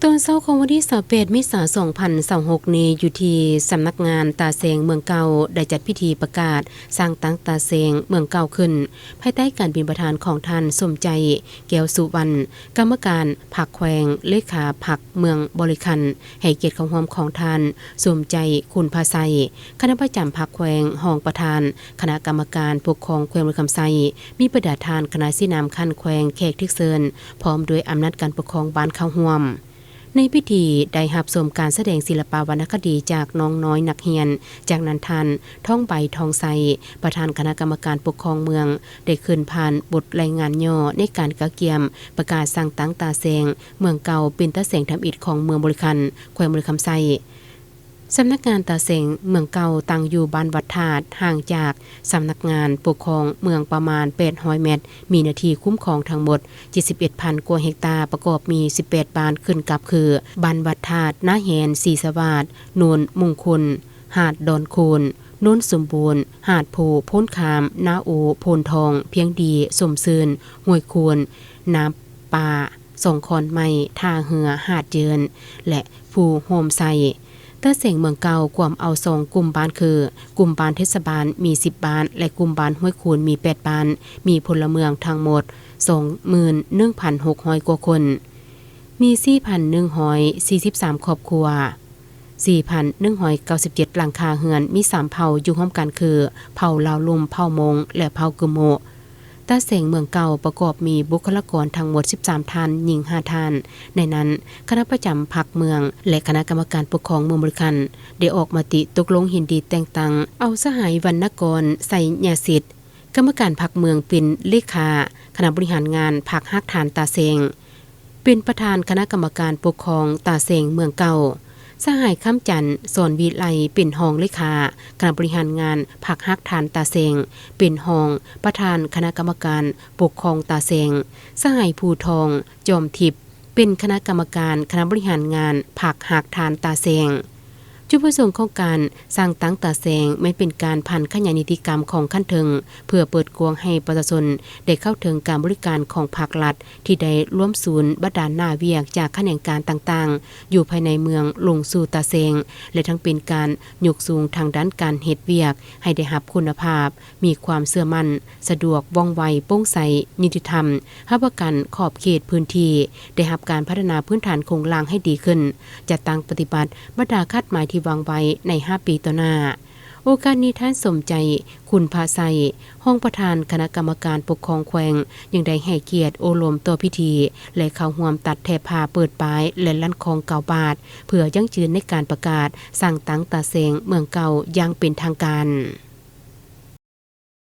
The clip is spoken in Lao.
ຕອນເຊົ້າຂອງວັນທີຊາວແປດ ເມສາ ສອງພັນຊາວຫົກນີ້ ຢູ່ທີ່ສຳນັກງານຕາແສງເມືອງເກົ່າ ໄດ້ຈັດພິທີປະກາດສ້າງຕັ້ງຕາແສງເມືອງເກົ່າຂຶ້ນ ພາຍໃຕ້ການເປັນປະທານຂອງທ່ານ ສົມໃຈ ແກ້ວສຸວັນ ກຳມະການພັກແຂວງ, ເລຂາພັກເມືອງບໍລິຄັນ, ໃຫ້ກຽດເຂົ້າຮ່ວມຂອງທ່ານ ສົມໃຈ ຄຸນພາໄຊ ຄະນະປະຈຳພັກແຂວງ, ຮອງປະທານຄະນະກຳມະການປົກຄອງແຂວງບໍລິຄຳໄຊ, ມີບັນດາທ່ານຄະນະຊີ້ນຳຂັ້ນແຂວງ, ແຂກຖືກເຊີນ ພ້ອມດ້ວຍອຳນາດການປົກຄອງບ້ານເຂົ້າຮ່ວມ. ໃນພິທີໄດ້ຮັບຊົມການສະແດງສິລະປະວັນນະຄະດີຈາກນ້ອງນ້ອຍນັກຮຽນ. ຈາກນັ້ນທ່ານ ທອງໃບ ທອງໄຊ ປະທານຄະນະກຳມະການປົກຄອງເມືອງ ໄດ້ຂຶ້ນຜ່ານບົດລາຍງານຫຍໍ້ໃນການກະກຽມປະກາດສ້າງຕັ້ງຕາແສງເມືອງເກົ່າ ເປັນຕາແສງທຳອິດຂອງເມືອງບໍລິຄັນ ແຂວງບໍລິຄຳໄຊ. ສຳນັກງານຕາແສງເມືອງເກົ່າຕັ້ງຢູ່ບ້ານວັດທາດ, ຫ່າງຈາກສຳນັກງານປົກຄອງເມືອງປະມານແປດຮ້ອຍແມັດ, ມີເນື້ອທີ່ຄຸ້ມຄອງທັງໝົດເຈັດສິບເອັດພັນກວ່າເຮັກຕາ, ປະກອບມີສິບແປດບ້ານຂຶ້ນກັບຄື ບ້ານວັດທາດ, ນາແຮນ, ສີສະຫວາດ, ໂນນມຸງຄຸນ, ຫາດດອນໂຄນ, ໂນນສົມບູນ, ຫາດໂພ, ໂພນຄາມ, ນາໂອ, ໂພນທອງ, ພຽງດີ, ສົມຊື່ນ, ຫ້ວຍຄູນ, ນາປາ, ສອງຄອນໄມ້, ທ່າເຮືອ, ຫາດເຈີນ ແລະ ພູໂຮມໄຊ. ຕາແສງເມືອງເກົ່າກວມເອົາສອງກຸ່ມບ້ານຄື ກຸ່ມບ້ານເທດສະບານມີສິບບ້ານ ແລະ ກຸ່ມບ້ານຫ້ວຍຄູນມີແປດບ້ານ, ມີພົນລະເມືອງທັງໝົດສອງໝື່ນໜຶ່ງພັນຫົກຮ້ອຍກວ່າຄົນ, ມີສີ່ພັນໜຶ່ງຮ້ອຍສີ່ສິບສາມຄອບຄົວ, ສີ່ພັນໜຶ່ງຮ້ອຍເກົ້າສິບເຈັດຫຼັງຄາເຮືອນ, ມີສາມເຜົ່າຢູ່ຮ່ວມກັນຄື ເຜົ່າລາວລຸ່ມ, ເຜົ່າມົ້ງ ແລະ ເຜົ່າກຶໂມະ. ຕາແສງເມືອງເກົ່າປະກອບມີບຸກຄະລາກອນທັງໝົດສິບສາມທ່ານ, ຍິງຫ້າທ່ານ. ໃນນັ້ນ, ຄະນະປະຈຳພັກເມືອງ ແລະ ຄະນະກຳມະການປົກຄອງເມືອງບໍລິຄັນ ໄດ້ອອກມະຕິຕົກລົງເຫັນດີແຕ່ງຕັ້ງເອົາສະຫາຍ ວັນນະກອນ ໄຊຍະສິດ ກຳມະການພັກເມືອງ ເປັນເລຂາຄະນະບໍລິຫານງານພັກຮາກຖານຕາແສງ, ເປັນປະທານຄະນະກຳມະການປົກຄອງຕາແສງເມືອງເກົ່າ. ສະຫາຍ ຄຳຈັນ ສອນວິໄລ ເປັນຮອງເລຂາຄະນະບໍລິຫານງານພັກຮາກຖານຕາແສງ, ເປັນຮອງປະທານຄະນະກຳມະການປົກຄອງຕາແສງ. ສະຫາຍ ພູທອງ ຈອມທິບ ເປັນຄະນະກຳມະການຄະນະບໍລິຫານງານພັກຮາກຖານຕາແສງ. ຈຸດປະສົງຂອງການສ້າງຕັ້ງຕາແສງ ແມ່ນເປັນການຜັນຂະຫຍາຍນິຕິກຳຂອງຂັ້ນເທິງ ເພື່ອເປີດກວ້າງໃຫ້ປະຊາຊົນໄດ້ເຂົ້າເຖິງການບໍລິການຂອງພາກລັດ ທີ່ໄດ້ລວມສູນບັນດາໜ້າວຽກຈາກຂະແໜງການຕ່າງໆ ຢູ່ພາຍໃນເມືອງລົງສູ່ຕາແສງ ແລະ ທັງເປັນການຍົກສູງທາງດ້ານການເຮັດວຽກໃຫ້ໄດ້ຮັບຄຸນນະພາບ, ມີຄວາມເຊື່ອໝັ້ນ, ສະດວກ, ວ່ອງໄວ, ໂປ່ງໃສ, ຍຸຕິທຳ, ຮັບປະກັນຂອບເຂດພື້ນທີ່, ໄດ້ຮັບການພັດທະນາພື້ນຖານໂຄງລ່າງໃຫ້ດີຂຶ້ນ, ຈັດຕັ້ງປະຕິບັດບັນດາຄາດໝາຍທີ່ວາງໄວ້ໃນຫ້າປີຕໍ່ໜ້າ. ໂອກາດນີ້ ທ່ານ ສົມໃຈ ຄຸນພາໄຊ ຮອງປະທານຄະນະກຳມະການປົກຄອງແຂວງ ຍັງໄດ້ໃຫ້ກຽດໂອ້ລົມຕໍ່ພິທີ ແລະ ເຂົ້າຮ່ວມຕັດແຖບຜ້າເປີດປ້າຍ ແລະ ລັ່ນຄ້ອງເກົ້າບາດ ເພື່ອຢັ້ງຢືນໃນການປະກາດສ້າງຕັ້ງຕາແສງເມືອງເກົ່າຢ່າງເປັນທາງການ.